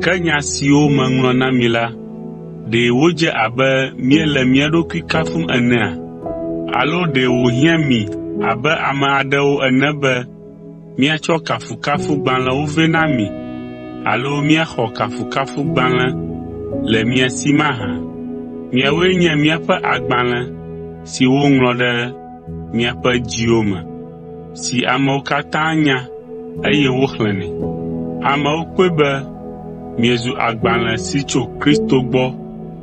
Ke nya siwo meŋlɔ na mi la, ɖe wodze abe míele mía ɖokui kafum enea? Alo ɖe wòhiã mi abe ame aɖewo ene be míatsɔ kafukafugbalẽwo vɛ na mi alo míaxɔ kafukafugbalẽ le mia si mahã? Miawoe nye míaƒe agbalẽ si woŋlɔ ɖe miaƒe dziwo me, si amewo katã nya eye woxlẽnɛ. Amewo kpɔe be miezu agbalẽ si tso Kristo gbɔ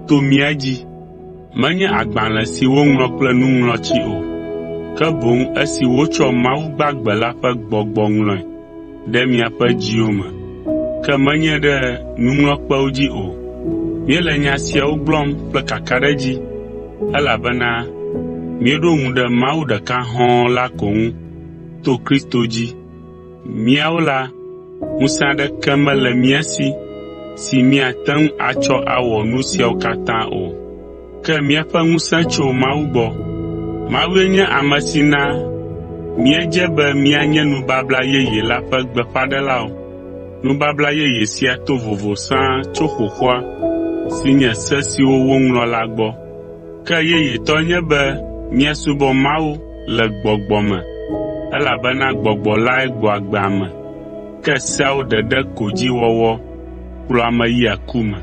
to mía dzi. Menye agbalẽ si woŋlɔ kple nuŋlɔtsi o, ke boŋ esi wotsɔ Mawu gbagbe la ƒe Gbɔgbɔ ŋlɔe ɖe miaƒe dziwo me, ke menye ɖe nuŋlɔkpewo dzi o. Míele nya siawo gblɔm kple kakaɖedzi, elabena míeɖo ŋu ɖe Mawu ɖeka hɔ̃ɔ la ko ŋu to Kristo dzi. Míawo la, ŋusẽ aɖeke mele mía si si míate ŋu atsɔ awɔ nu siawo katã o, ke míaƒe ŋusẽ tso Mawu gbɔ. Mawue nye ame si na míedze be míanye nubabla yeye la ƒe gbeƒãɖelawo. Nubabla yeye sia to vovo sãa tso xoxoa si nye se siwo woŋlɔ la gbɔ. Ke yeyetɔ nye be míasubɔ Mawu le gbɔgbɔ me elabena Gbɔgbɔ lae gbɔa agbe ame, ke seawo ɖeɖe ko dzi wɔwɔ kplɔa ame yia ku me.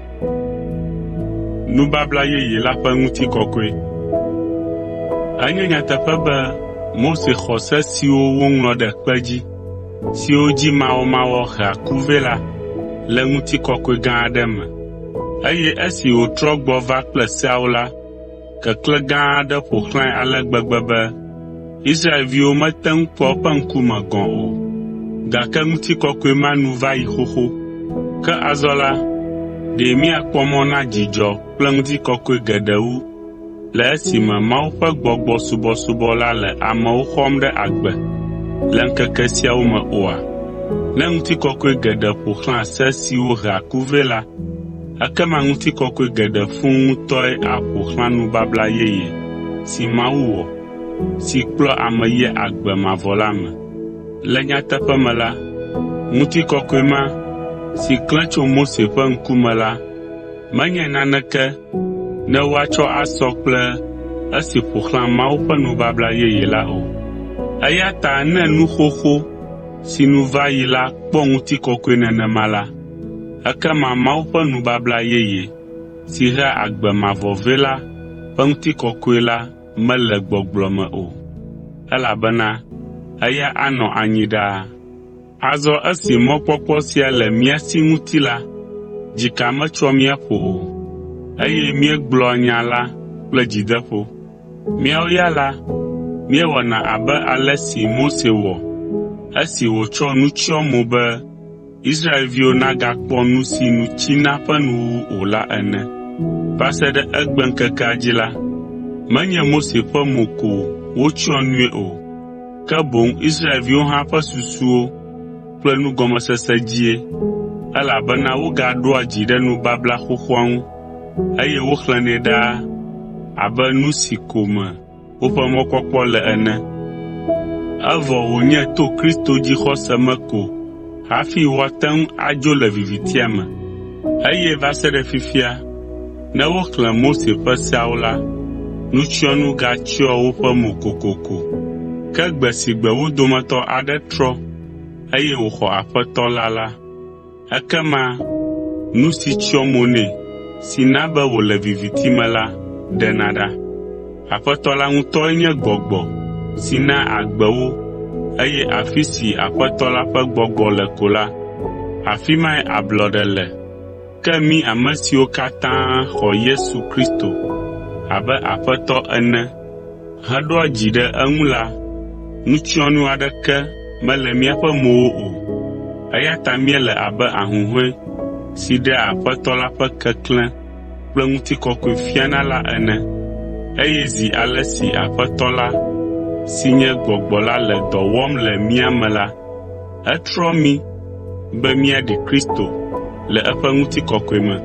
Enye nyateƒe be Mose xɔ se siwo woŋlɔ ɖe kpe dzi, siwo dzi mawɔmawɔ hea ku vɛ la le ŋutikɔkɔe gã aɖe me, eye esi wòtrɔ gbɔ va kple seawo la, keklẽ gã aɖe ƒo xlãe ale gbegbe be Israelviwo mete ŋu kpɔ eƒe ŋkume gɔ̃ o, gake ŋutikɔkɔe ma nu va yi xoxo. Ke azɔ la, ɖe míakpɔ mɔ na dzidzɔ kple ŋutikɔkɔe geɖe wu le esime Mawu ƒe Gbɔgbɔ subɔsubɔ la le amewo xɔm ɖe agbe le ŋkeke siawo me oa? Ne ŋutikɔkɔe geɖe ƒo xlã se siwo hea ku vɛ la, ekema ŋutikɔkɔe geɖe fũu ŋutɔe aƒo xlã nubabla yeye si Mawu wɔ, si kplɔa ame yia agbe mavɔ la me. Le nyateƒe me la, ŋutikɔkɔe ma, si klẽ tso Mose ƒe ŋkume la menye naneke ne woatsɔ asɔ kple esi ƒo xlã Mawu ƒe nubabla yeye la o. Eya ta ne nu xoxo si nu va yi la kpɔ ŋutikɔkɔe nenema la, ekema Mawu ƒe nubabla yeye si hea agbe mavɔ vɛ la ƒe ŋutikɔkɔe la mele gbɔgblɔ me o, elabena eya anɔ anyi ɖaa. Azɔ esi mɔkpɔkpɔ sia le mía si ŋuti la, dzika metsoa mía ƒo o, eye míegblɔa nya la kple dzideƒo. Míawo ya la, míewɔna abe ale si Mose wɔ esi wòtsɔ nu tsyɔ mo be Israelviwo nagakpɔ nu si nu tsina ƒe nuwuwu o la ene. Va se ɖe egbeŋkekea dzi la, menye Mose ƒe mo ko wotsyɔ nui o, ke boŋ Israelviwo hã ƒe susuwo kple nugɔmesese dzie, elabena wogaɖoa dzi ɖe nubabla xoxoa ŋu, eye woxlẽnɛ ɖaa abe nu si ko me woƒe mɔkpɔkpɔ le ene. Evɔ wònye to Kristo dzixɔse me ko hafi woate ŋu adzo le vivitia me, eye va se ɖe fifia, ne woxlẽ Mose ƒe seawo la, nutsyɔnu gatsyɔa woƒe mo kokoko. Ke gbe si gbe wo dometɔ aɖe trɔ, eye wòxɔ Aƒetɔ la la, ekema nu si tsyɔ mo nɛ, si na be wòle viviti me la ɖena ɖa. Aƒetɔ la ŋutɔe nye Gbɔgbɔ si naa agbe wo eye afi si Aƒetɔ la ƒe Gbɔgbɔ le ko la, afi mae ablɔɖe le. Ke mí ame siwo katã xɔ Yesu Kristo abe Aƒetɔ ene heɖoa dzi ɖe eŋu la, nutsyɔnu aɖeke mele míaƒe mowo o, eya ta míele abe ahuhɔ̃e si ɖea Aƒetɔ la ƒe keklẽ kple ŋutikɔkɔe fiana la ene. Eye zi ale si Aƒetɔ la si nye Gbɔgbɔ la le dɔ wɔm le mía me la, etrɔa mí be míaɖi Kristo le eƒe ŋutikɔkɔe me.